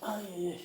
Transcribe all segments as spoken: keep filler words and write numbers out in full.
Ay, ay, ay.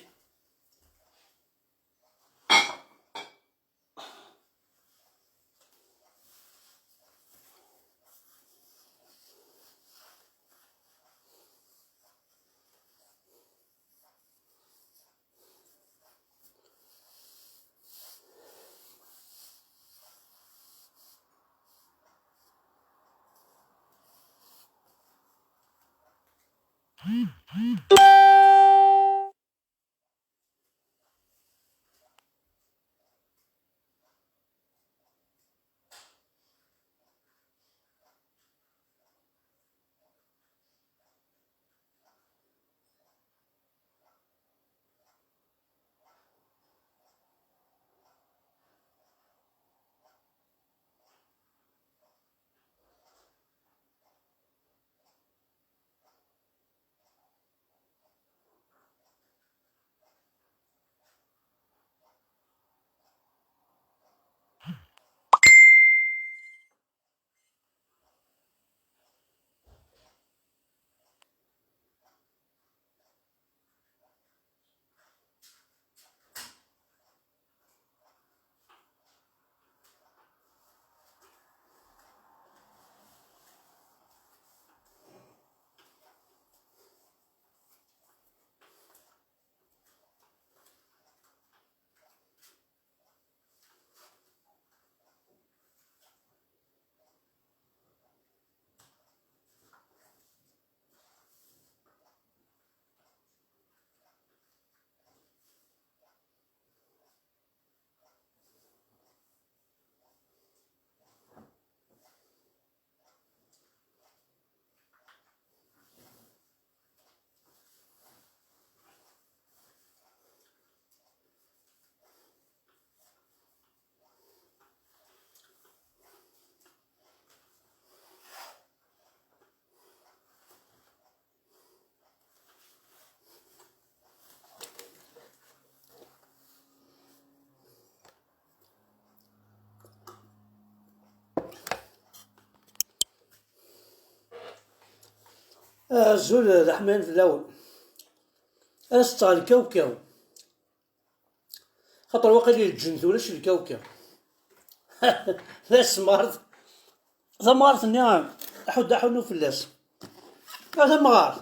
Azul d aḥmayan fell-awen. Ad setteɣ lkawkaw. Xaṭer waqil i lǧennet ulac lkawkaw. Tasemɣart, tamɣart-nni aḥuddu aḥunnu fell-as. A tamɣart,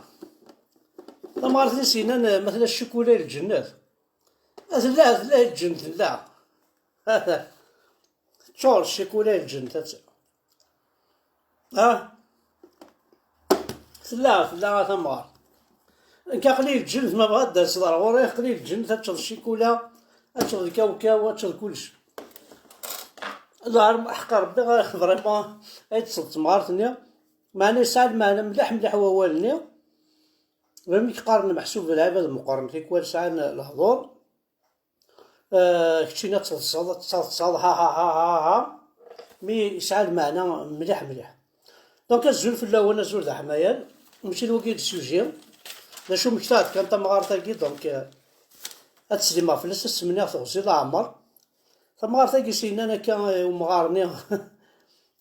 tamɣart-nni s-yennan ma tella ccikula i lǧennet. A tella, tella i lǧennet, tella. Teččur ccikula i lǧennet, ad tt-, ha? Tella, tella a tamɣart. Nekk aql-i lǧennet, ma bɣa ad d-taseḍ ar ɣur-i, aql-i lǧennet, ad teččeḍ ccikula, ad teččeḍ lkawkaw, ad teččeḍ kullec. Lɛerb, ḥeqqa Rebbi, vraiment, ay teṭṭseḍ temɣart-nni. Meɛna yesɛa lmeɛna mliḥ, mliḥ wawal-nni. Win i yeqqaren meḥsub d lɛibad meqqren, tikwal sɛan lehdur. Ah, keččini ad teḍseḍ, ad tettaḍsaḍ, ha, ha, ha, ha, ha. Mi yesɛa lmeɛna mliḥ, mliḥ. Donc, azul fell-awen, azul d aḥmayan. Mačči d wagi i d sujet. D acu, mmektaɣ-d kan tamɣart-agi, donc, euh, ad slimeɣ fell-as, ad s-semmiɣ teɣzi leɛmer. Tamɣart-agi s-yennan akka i umɣar-nni,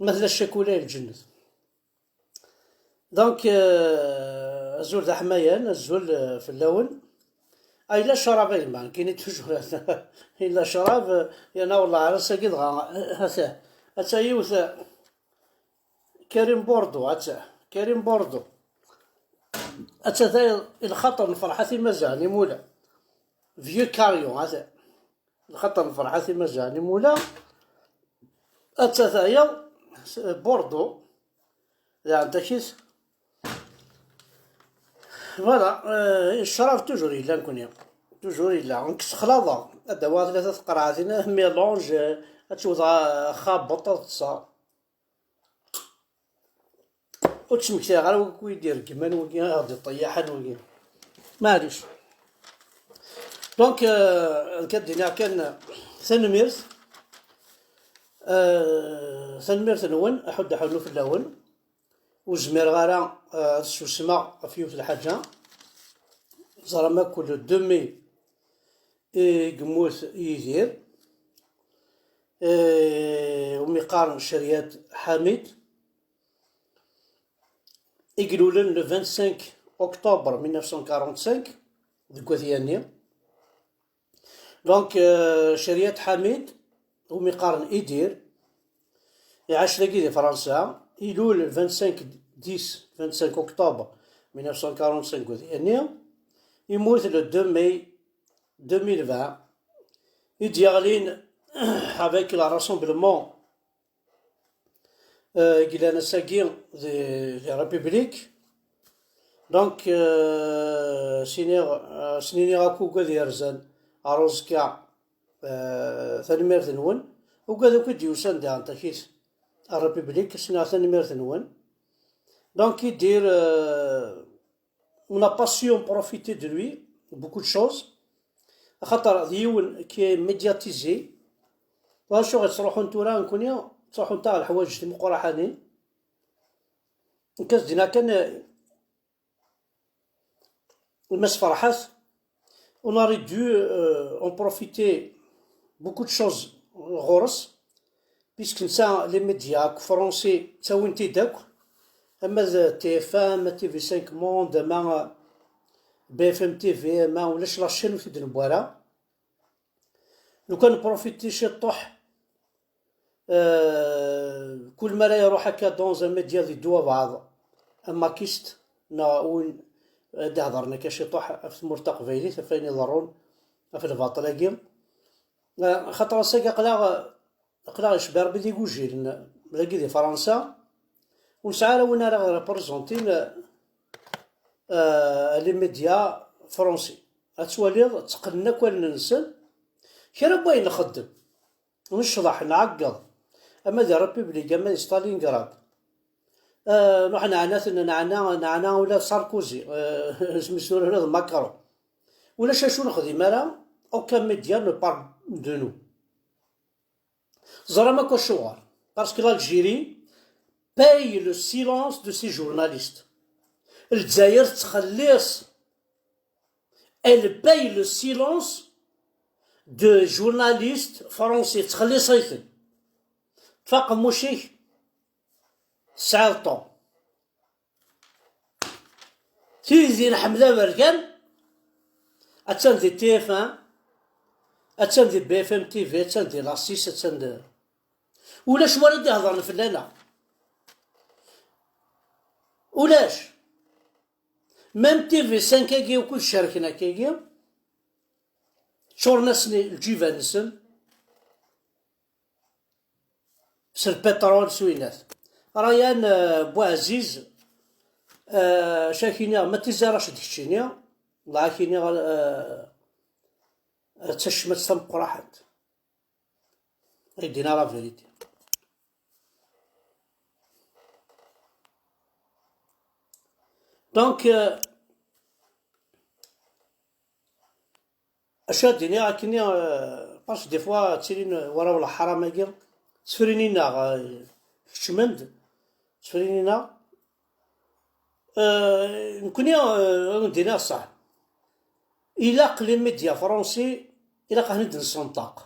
ma tella ccakula i lǧennet. Donc, euh, azul d aḥmayan, azul, euh, fell-awen. Ah, yella ccrab a gma, nekkini toujours. Yella ccrab, euh, yerna wellah ar ass-agi dɣa, euh, ata, ata yiwet, euh, Karim Bordeaux, ata, Karim Bordeaux. Ata tayeḍ, i lxaṭer n Ferḥat Imazan, imula. Vieux Carion, ata. Lxaṭer n Ferḥat Imazan, imula. Ata tayeḍ, s-, Bordeaux. Daɣen takit. Voilà, euh, ccrab toujours yella nekkni. Toujours yella. Nekk ssexlaḍeɣ. Ad d-awiɣ tlata teqraɛtin, mélange, euh, ad tewwet, euh, xabeṭ, ad ṭṭseɣ. Ur ttmektayeɣ ara wigi i d-ireggmen, wigi i ɣ-d-iṭeyyaḥen, wigi. Maɛlic. Donc, euh, nekk ad d-iniɣ kan, euh, tanemmirt. Euh, tanemmirt-nwen, aḥuddu aḥunnu fell-awen. Ur zmireɣ ara, euh, ad susmeɣ ɣef yiwet n lḥaǧa. Teẓram akk le deux mai i yemmut Yidir, eh, umi qqaren Criad Ḥamid, i ilulen le vingt-cinq octobre mille neuf cent quarante-cinq. deg At Yanni. Donc, euh, Ceriat Ḥamid, umi qqaren Idir, iɛac dagi di Fransa, ilul vingt-cinq dix, vingt-cinq octobre mille neuf cent quarante-cinq deg At Yanni, yemmut le deux mai deux mille vingt, i d-yeɣlin avec le rassemblement euh, i yellan ass-agi di, di République. Donc, euh, siniɣ, euh, sniniɣ akk ugad yerzan ɣer uẓekka, euh, tanemmirt-nwen. Ugad akk i d-yusan daɣen takit ar République, sniɣ tanemmirt-nwen. Donc, Idir, euh, on a pas su en profiter de lui, beaucoup de choses. Axaṭer d yiwen qui est médiatisé. D acu i ttruḥun tura nekkni? Ttruḥunt-aɣ leḥwayeǧ timuqraḥanin. Nekk ad s-d-iniɣ kan, eh, Mass Ferḥat, on aurait dû, euh, en profiter beaucoup de choses ɣur-s, puisque netta les médias akk français ttawin-t-id akk, ama d T F un, ama T V cinq Monde, ama B F M T V, ama ulac la chaîne ur t-id-newwi ara. Lukan nprofiti ciṭuḥ, euh, kul mi ara iruḥ akka dans un média di ddwa baɛḍ, am Makist, neɣ win ad d-hedren akka ciṭuḥ ɣef tmurt taqbaylit, ɣef wayen iḍerrun ɣef lbaṭel-agi. Euh, xaṭer ass-agi aql-aɣ, aql-aɣ yecba Rebbi d igujilen dagi di Fransa, ur nesɛi ara win ara ɣ-reprezantin, euh, les médias français. Ad twaliḍ, tteqqnen akk allen-nsen, kra n wayen nxeddem. Necḍeḥ, nɛeggeḍ. Ama di République, ama di Stalingrad. Euh, nruḥ neɛna-ten, neɛna, neɛna ula d Sarkozy. Euh, isem-is tura ula d Macron. Ulac acu nexdim ara, aucun média ne parle de nous. Ẓram akk acuɣer. Parce que l'Algérie paye le silence de ses journalistes. Lezzayer tettxelliṣ. Elle paye le silence de journalistes français. Tettxelliṣ-iten. Ṭṭef aqemmuc-ik, tesɛiḍ Tom. Tiziri Ḥmed Aberkan, attan di T F un, attan di B F M T V, attan di La Six, attan di, ulac wara d-ihedren fell-aneɣ. Ulac. Même T V cinq-agi akk i d-cerken akkagi, ččuren-asen lǧiba-nsen s lpiṭrul, s winat. Ryan, euh, Buɛziz, euh, acu ak-iniɣ, ma d Tizi Racid keččini, la ak-iniɣ, euh, d tacmat tameqqraḥant. Ad k-d-iniɣ la vérité. Donc, euh, acu ad d-iniɣ akkenni, euh, parce que des fois ttilin warraw leḥram-agi, ttefrinin-aɣ, euh, keččmen-d, ttefrinin-aɣ. Euh, nekkni, euh, ad d-iniɣ ṣṣeḥ. Ilaq les médias français, ilaq ad ten-id-nessenṭaq.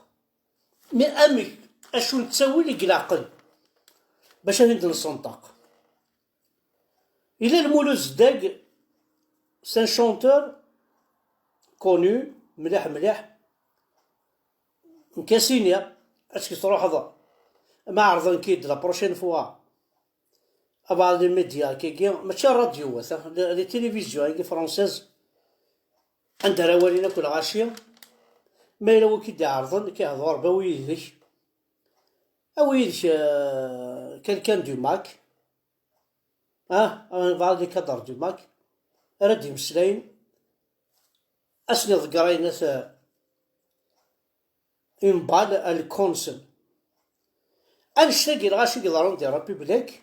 Mais amek? Acu n ttawil i deg leɛqel bac ad ten-id-nessenṭaq? Yella Lmulud Zeddag, c'est un chanteur connu, mliḥ, mliḥ. Nekk ad s-iniɣ, acu truḥeḍ, ma ɛerḍen-k-id la prochaine fois, abɛaḍ les médias, kagi, mačči rradyu, ata, les, les télévisions, agi, françaises, anda ara walin akk lɣaci, ma yella wi k-id-iɛerḍen, ad k-ihḍer, awi yid-k, awi yid-k, euh, quelqu'un du MAK, ah, abɛaḍ les cadres du MAK, ara d-imeslayen, ad sen-iḍegger ayen at, une balle à le council. Annect-agi lɣaci i yeḍran di République,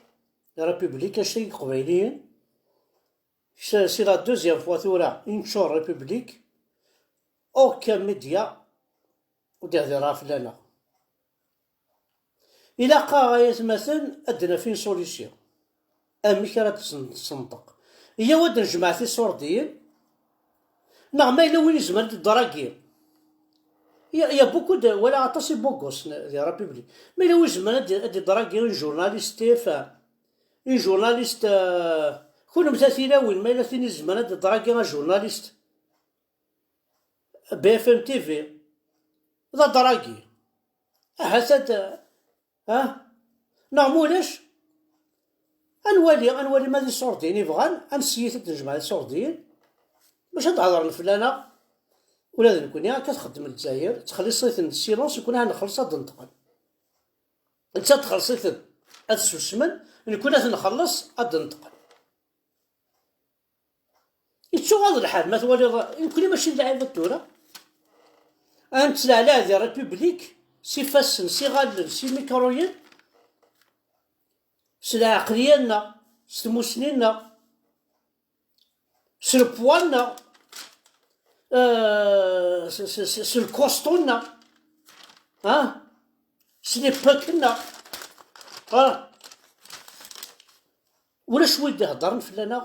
di République, annect-agi Iqbayliyen, c'est, c'est la deuxième fois tura i neččur République, aucun média ur d-ihdir ɣef fell-aneɣ. Ilaq-aɣ, ay atmaten, ad d-naf une solution. Amek ara d-sen-, senṭeq? Yyaw ad d-nejmeɛ tiṣurdiyin, neɣ ma yella win izemren ad d-iḍragi. Il y a, il y a beaucoup de, wala aṭas i bogos n-, di République. Ma yella win izemren ad d-, ad d-iḍragi un journaliste T F un, un journaliste, euh, kunemti a tilawin, ma yella tin izemren ad d-iḍragi un journaliste. B F M T V, d adragi. Ahat ad, ah, neɣ ma ulac, ad nwali, ad nwali ma d iṣurdiyen i bɣan, ad nessiyit ad d-nejmeɛ iṣurdiyen, bac ad d-hedren fell-aneɣ. Ula d nekkni akka txeddem Lezzayer, ttxelliṣ-iten s silence, nekkni ad nxelleṣ ad d-neṭqen. Netta txelleṣ-iten ad susmen, nekkni ad t-nxelleṣ ad d-neṭqen. Yettuɣaḍ lḥal ma twaliḍ, nekkni mačči d lɛibad tura. Ad nettlaɛlaɛ di République s ifassen, s iɣallen, s imikruyen, s lɛeqliya-nneɣ, s tmusni-nneɣ, s le poids-nneɣ, euh, s, s, s, s le costaud-nneɣ, ah, s l'époque-nneɣ, ah. Ulac wid d-iheddren fell-aneɣ,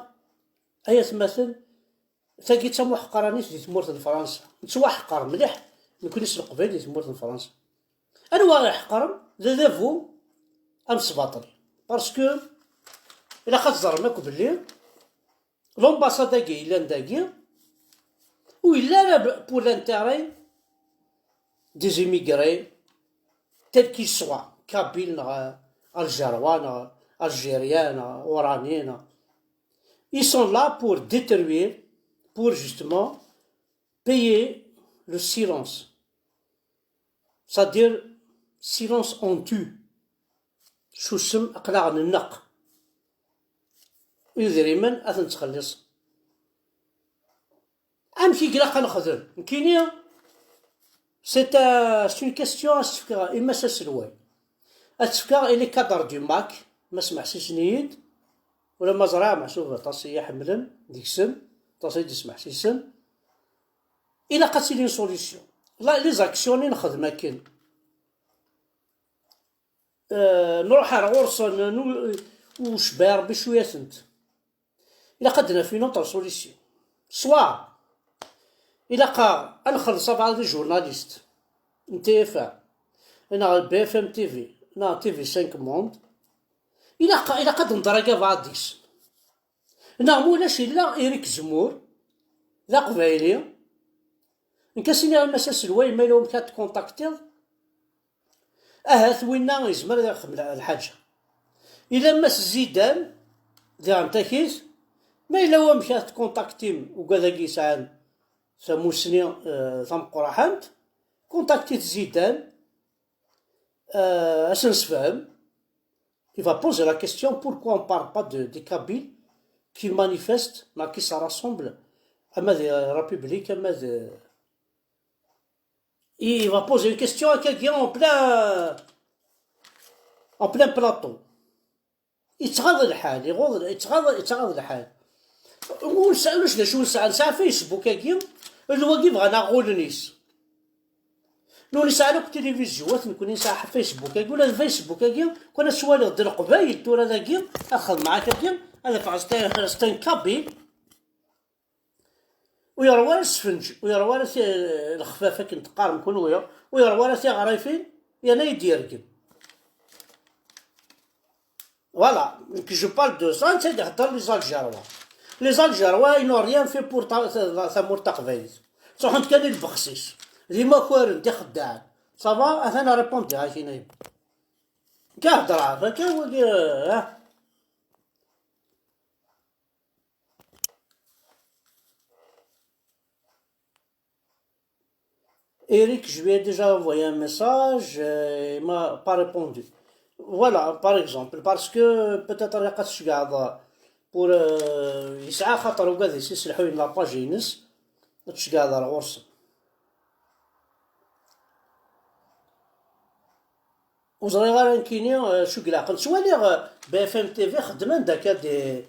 ay atmaten, tagi d tamuḥqranit di tmurt n Fransa. Nettwaḥqer mliḥ, nekkni s Leqbayel di tmurt n Fransa. Anwa i ɣ-iḥeqren? D adabu amesbaṭli. Parce que ilaq ad teẓrem akk belli l'ambassade-agi yellan dagi, ur yelli ara pour l'intérêt des immigrés, tels qu'ils soient, kabyles, neɣ algérois, neɣ algériens, neɣ oranais, neɣ. Ils sont là pour détruire, pour justement payer le silence. C'est-à-dire, silence on tue. Susem, aql-aɣ nenneq. Idrimen ad ten-ttxelliṣen. Amek i ilaq ad nexdem? Nekkini, c'est un, c'est une question ad s-fkeɣ i Mass aselway. Ad s-fkeɣ i les cadres du mac, ma smeḥsisen-iyi-d, ula ma ẓriɣ meḥsub aṭas i yi-ḥemmlen deg-sen, aṭas i d-ismeḥsisen. Ilaq ad tili une solution. La, les actions i nexdem akken, euh, nruḥ ar ɣur-sen, nu-, ucebbaɛ Rebbi cwiya-tent. Ilaq ad d-naf une autre solution. Soit ilaq ad nxelleṣ abɛaḍ les journalistes n T F un, neɣ B F M T V, neɣ T V cinq Monde. Ilaq, ilaq ad nḍer aga abɛaḍ deg-sen. Neɣ ma ulac, illa Eric Zemmour, d aqbayli. Nekk ad s-iniɣ i Mass aselway, ma yella wamek ad tkontaktiḍ, ahat winna yezmer ad ixdem lḥaǧa. Illa Mass Zidane, diɣen takit, ma yella wamek ad tkontaktim ugad-agi yesɛan tamusni, eh, tameqqraḥant, kontaktit Zidane, eh, ad s-nsefhem. Il va poser la question pourquoi on parle pas de, des Kabyles qui manifestent, neɣ qui se rassemblent, ama di République, ama di, il va poser une question akkagi en plein, en plein plateau. Yettɣaḍ lḥal, iɣuḍ, yettɣaḍ, yettɣaḍ lḥal. Ur nesɛi, ulac d acu nesɛa, nesɛa Facebook-agi, d wagi bɣan aɣ-ɣullen-is. Nuni nesɛa akk tilivizyu-wat, nekkni nesɛa Facebook-agi, ula d Facebook-agi, kan ad twaliḍ d Leqbayel tura dagi, ad xedmeɣ akkagi, ad afeɣ c'est un, c'est un Kabyle. Ur yeṛwa ara ssfenǧ, ur yeṛwa ara ti-, lexfaf akken teqqarem kunwi, ur yeṛwa ara tiɣrifin, yerna i d-yergem. Voilà, nekk je parle de ça, netta i d-ihedder les Algérois. Les Algérois, ils n'ont rien fait pour ta-, ta-, tamurt taqbaylit. Ttruḥun-d kan i lbexsis. D imakaren, d ixeddaɛen. Ça va, atan répondre-ak-in. Nekk ad hedreɣ, akka wagi, ah. Eric, je lui ai déjà envoyé un message, euh, il m'a pas répondu. Voilà, par exemple, parce que peut-être ad tceggɛeḍ pour, euh, yesɛa xaṭer ugad-is iselḥuyen la page-ines, ad tceggɛeḍ ar ɣur-sen. Ur ẓriɣ ara nekkini, eh, acu i ilaqen. Ttwaliɣ, eh, B F M T V xeddmen-d akka di,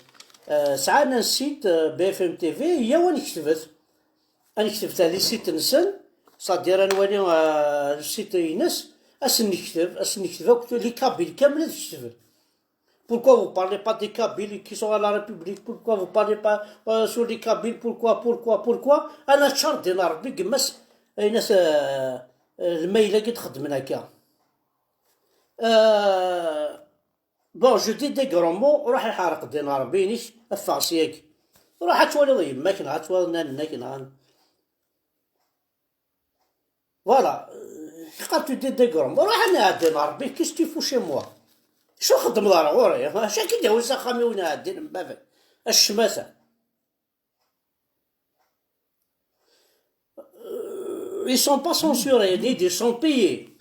eh, sɛan un site, eh, B F M T V, yyaw ad nektbet. Ad nektbet ar les sites-nsen, c'est-à-dire ad nwali, eh, le site-ines, ad sen-nekteb, ad sen-nekteb akk les Kabyles kamel ad ketben. Pourquoi vous parlez pas des Kabyles qui sont à la République? Pourquoi vous parlez pas, euh, sur les Kabyles? Pourquoi, pourquoi, pourquoi? Ad neččar ddin n Rebbi, gma-s, ayen at, euh, euh, lmayl-agi d-xeddmen akka. Euh, bon, je dis des grands mots, ruḥ iḥerq ddin n Rebbi-inek, ffeɣ syagi. Ruḥ ad twaliḍ yemma-k, neɣ ad twaliḍ nanna-k, neɣ Voilà. Quand tu dis des grands mots, ruḥ ad nɛeddi n Ṛebbi, qu'est-ce que tu fous chez moi? Acu txeddmeḍ ar ɣur-i? Acu akka i d-yawi s axxam-iw nɛeddi n baba? A ccmata. Euh, ils sont pas censurés, ni ils sont payés.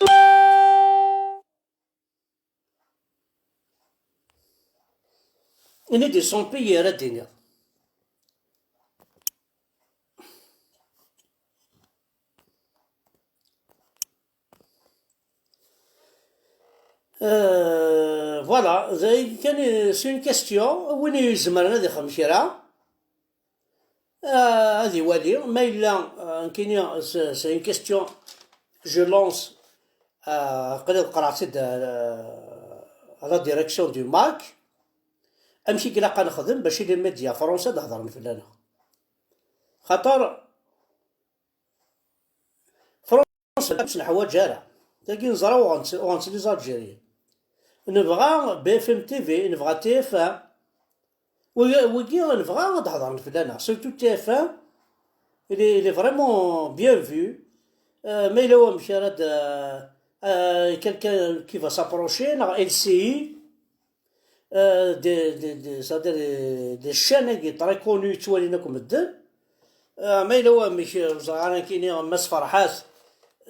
Ini-d, ils sont payés, ara d-iniɣ. Euh, voilà, d-, kan, c'est une question. Win izemren ad ixdem kra, euh, ad iwali. Ma yella, euh, nekkini, c'est, c'est une question que je lance, euh, aql-i qqreɣ-tt-id, euh, à la direction du MAK. Amek i ilaq ad nexdem bac i les médias français ad hedren fell-aneɣ? Xaṭer France ur tt-neḥwaǧ ara. Tagi neẓra uɣen-tt, uɣen-tt les Algériens. Nebɣa B F M T V, nebɣa T F un. Wi-, wigi nebɣa ad hedren fell-aneɣ. Surtout T F un, il est, il est vraiment bien vu. Euh, ma yella wamek ara d-, euh, euh, quelqu'un qui va s'approcher, neɣ L C I, euh, des, des, des, c'est-à-dire des, des chaînes qui très connues, ttwalin akk medden. Euh, ma yella wamek, euh, ẓriɣ ara nekkini, Mass Ferḥat,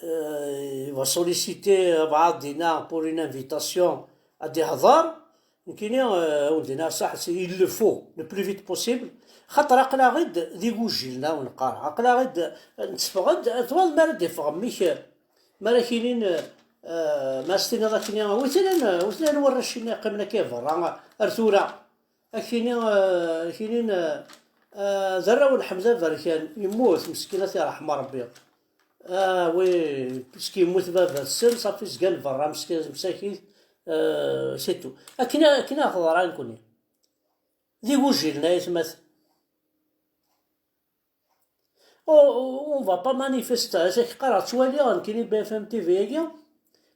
euh, il va solliciter, euh, Abɛaḍ dinna pour une invitation ad d-ihḍer. Nekkini, euh, ad wen-d-iniɣ ṣṣeḥ, c'est, il le faut, le plus vite possible. Xaṭer aql-aɣ-id d igujilen, ad wen-qqareɣ. Aql-aɣ-id, euh, netteffeɣ-d, euh, twalaḍ mi ara d-iffeɣ mmi-k, euh, mi ara k-inin, euh, ma as-tiniḍ akkenni, wi t-ilan, wi t-ilan warrac-nni yeqqimen akka berra ar tura? Akini, euh, akinin, euh, euh, d arraw n Ḥmed Aberkan, yemmut, meskin, ad t-yerḥem Rebbi. Ah, oui, puisque yemmut baba-tsen, safi zgan berra, meskin, msakit, euh, c'est tout. Akken, akken i ɣ-teḍra nekkni. D igujilen, ay atmaten. Oh, oh, on va pas manifester. C'est que qqareɣ, ttwaliɣ nekkini B F M T V-agi,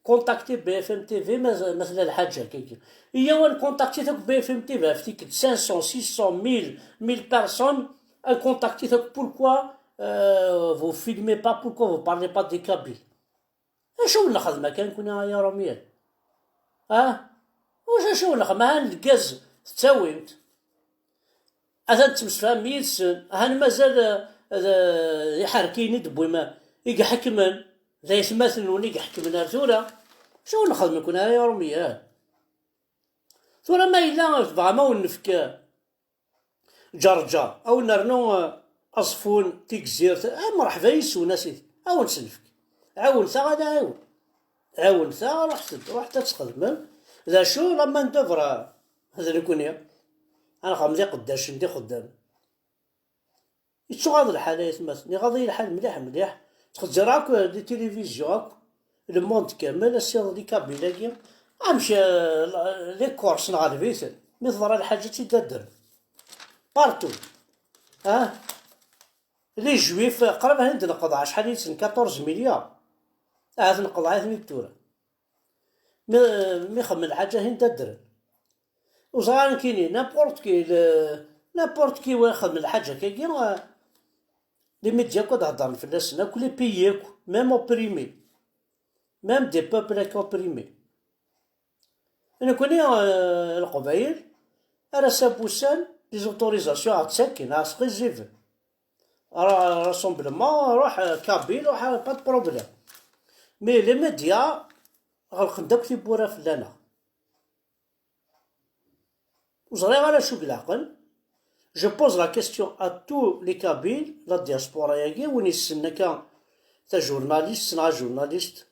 contacter B F M T V ma, ma tella lḥaǧa akkagi. Iyyaw ad ncontactit akk B F M T V, ɣef tikkelt cinq cents, six cents, mille, mille personnes, ad ncontactit akk. Pourquoi, euh, vous filmez pas, pourquoi vous parlez pas des Kabyles? Acu ur nexdem akka nekkni ay Iṛumyen? Ah? Wacu, acu ur nexdem? Ahan lgaz tettawim-t. Atan ttemsefham yid-sen. Ahan mazal, eh, d, eh, iḥerkiyen i d-tewwim, eh, i iḥekmen. D aytmaten-nwen i iḥekmen ar tura. Acu ur nexdem nekkni ay Iṛumyen? Tura ma yella tebɣam ad wen-nefk, eh, Ǧerǧer, a wen-nernu, eh, Aẓeffun, Tigzirt, eh, mreḥba yes-wen a sidi, a wen-tt-nefk. Ɛiwnet-aɣ ad nɛiwen. Ɛiwnet-aɣ, ruḥet-d, ruḥet ad txedmem. D acu, la main d'œuvre, eh, d nekkni. Ad nexdem d iqeddacen, d ixeddamen. Yettuɣaḍ lḥal ay atmaten, iɣaḍ-iyi lḥal mliḥ mliḥ. Ttxezzireɣ akk di tilivizyu akk, le monde kamel, asiḍ di Kabyle-agi. Amek, eh, les Corses neɣ lebiten, mi teḍra lḥaǧa ad tt-id-addren. Partout. Ah? Les Juifs, qrib ad d-neqḍeɛ acḥal yid-sen, quatorze milliards. Ahat neqḍeɛ-iten-id tura. Mi, mi xedmen lḥaǧa hin d-addren. Ur ẓriɣ ara nekkini, n'importe qui, le, n'importe qui wa ixedmen lḥaǧa akkagi, eh, les médias akk ad heddren fell-asen, akk les pays akk, même opprimés, même des peuples akk opprimés. Nekkni, eh, Leqbayel, ar ass-a n wussan, les autorisations ad ttakken, ad sqizziben. Ra-, rassemblement, ruḥ, eh, Kabyle, ruḥ, eh, pas de problème. Mais les médias ɣelqen-d akk tiwwura fell-aneɣ. Ur ẓriɣ ara acu i ilaqen. Je pose la question à tous les Kabyles, la diaspora-agi, win yessnen akka tajurnalist neɣ ajurnalist,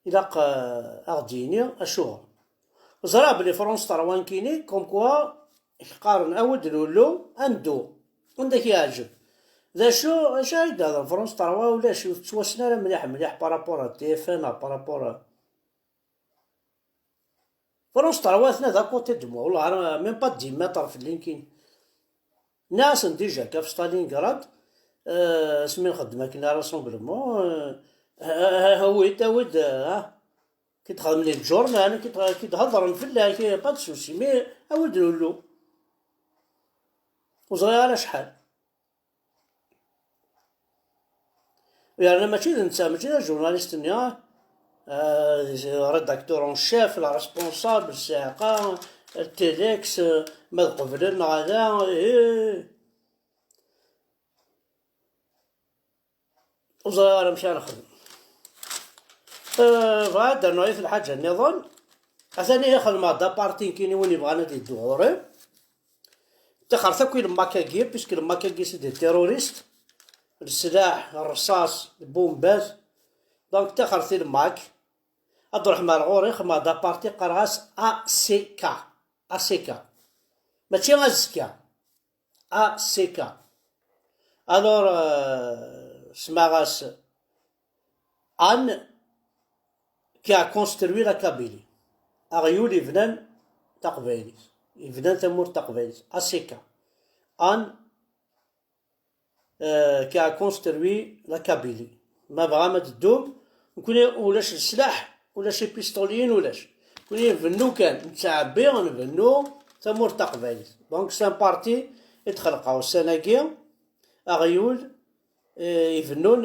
ilaq, eh, ad ɣ-d-yini acuɣer. Ẓriɣ belli France trois nekkini, comme quoi, qqaren awi-d lullu, ad neddu. Anda k-yeɛǧeb. D acu, acu ara d-hedren France trois, ulac, ur tettwassen ara mliḥ mliḥ par rapport à T F un neɣ par rapport à France trois, atna d à côté de moi, wallah, même pas dix mètres fell-i nekkini. Nniɣ-asen déjà akka ɣef Stalingrad, euh, asmi nxeddem akken rassemblement, euh, euh, awi-d, awi-d, euh, ah, ki d-xedmen les journaux, ki d-, ki d-hedren fell-ak, pas de souci, mais awi-d lullu. Ur ẓriɣ ara acḥal. Yerna mačči d netta, mačči d ajurnalist-nni, ah, d rédacteur en chef, la responsable, ssiɛqa, telex, ma d qeblen neɣ ala, ih. Ur ẓriɣ ara amek ara nexdem. Eh, bɣiɣ ad d-rnuɣ yiwet lḥaǧa nniḍen. Atan ihi xedmeɣ-d aparti nekkini, win yebɣan ad yeddu ɣur-i. Ttaxret akk i lemmak-agi, puisque lemmak-agi c'est des terroristes. Leslaḥ, rrṣaṣ, lbumbat. Donc ttaxret i lemmak. Ad d-ruḥem ar ɣur-i, xedmeɣ-d aparti, qqareɣ-as A C K. A C K. Mačči azekka. A C K. Alors, euh, smaɣ-as Anne qui a construit la Kabylie. Aɣyul yebnan taqbaylit. Yebnan tamurt taqbaylit. A C K. Anne, euh, qui a construit la Kabylie. Ma bɣam ad teddum, nekkni ulac leslaḥ, ulac ipistuliyen, ulac. Nekkni nbennu kan, nettɛebbi, nbennu tamurt taqbaylit. Donc, c'est un parti i d-xelqeɣ ussan-agi, aɣyul, eh, ibennun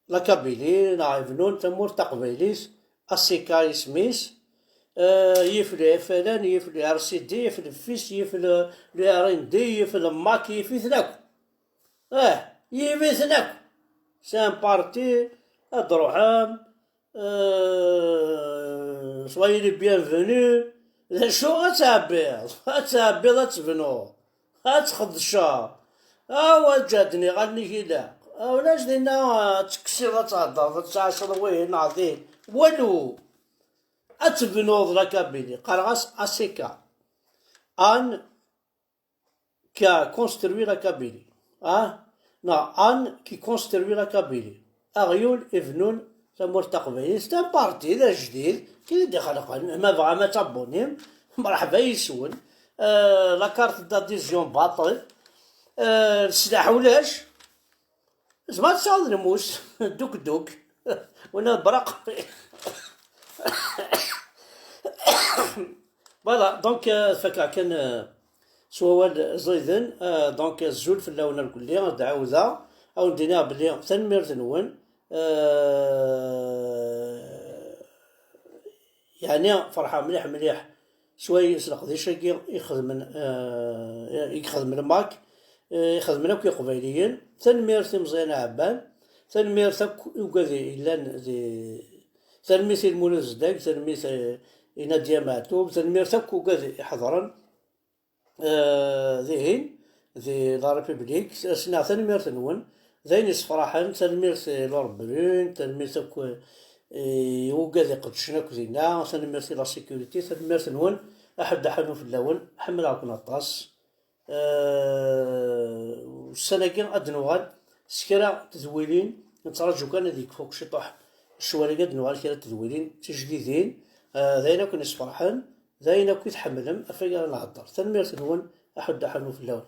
la Kabylie, neɣ ibennun tamurt taqbaylit, A C K isem-is, eh, yif le F L N, yif le R C D, yif le fis, yif le, le R N D, yif le mak, yif-iten akk. Eh, yif-iten akk. C'est un parti, ad d-ruḥem, eh, soyez les bienvenus. D acu ad tɛebbiḍ? Ad tɛebbiḍ, ad tebnuḍ, ad txedceḍ. Awa ǧǧa-d-nni allen-ik ilaq. A ulac dinna, ad tekkseḍ, ad thedreḍ, ad tɛaceḍ wihin neɣ din. Walu. Ad tebnuḍ la Kabylie. Qqareɣ-as A C K. Anne qui a construit la Kabylie. Ah? Non, Anne qui construit la Kabylie. Aɣyul ibennun tamurt taqbaylit. C'est un parti d ajdid i d-ixelqen. Ma bɣam ad tabbunim, mreḥba yis-wen. Euh, la carte d'adhésion baṭel. Euh, leslaḥ ulac. Zma tesɛiḍ lmus, duk duk. Wina braq. Voilà, donc, euh, fakkeɣ kan, euh, s wawal ẓiden, euh, donc, azul fell-awen irkelli, ad d-ɛawdeɣ, ad wen-d-iniɣ belli tanemmirt-nwen, euh, yeɛni ferḥeɣ mliḥ mliḥ s way, s leqdic-agi i xedmen, eh, i yexdem lmak, eh, i xedmen akk Iqbayliyen. Tanemmirt i Meẓyan Ɛebban, tanemmirt akk i ugad yellan di, tanemmirt i Lmulud Zeddag, tanemmirt, eh, i Nadia Meɛtub, tanemmirt akk ugad iḥeḍren, eh, dihin, di la République. As-nniɣ tanemmirt-nwen, d ayen yessefraḥen, tanemmirt i Laure Brune, tanemmirt akk, eh, i wugad iqeddcen akk dinna, tanemmirt i la sécurité, tanemmirt-nwen, aḥuddu aḥunnu fell-awen, ḥemmleɣ-ken aṭas. Eh, ussan-agi ad d-nuɣal s kra n tedwilin, nettraǧu kan ad yekfu ciṭuḥ ccwal-agi, ad d-nuɣal kra n tedwilin tijdidin, eh, d ayen akk yessefraḥen, d ayen akk i tḥemmlem, ɣef waya ara nhedder. Tanemmirt-nwen, aḥuddu aḥunnu fell-awen.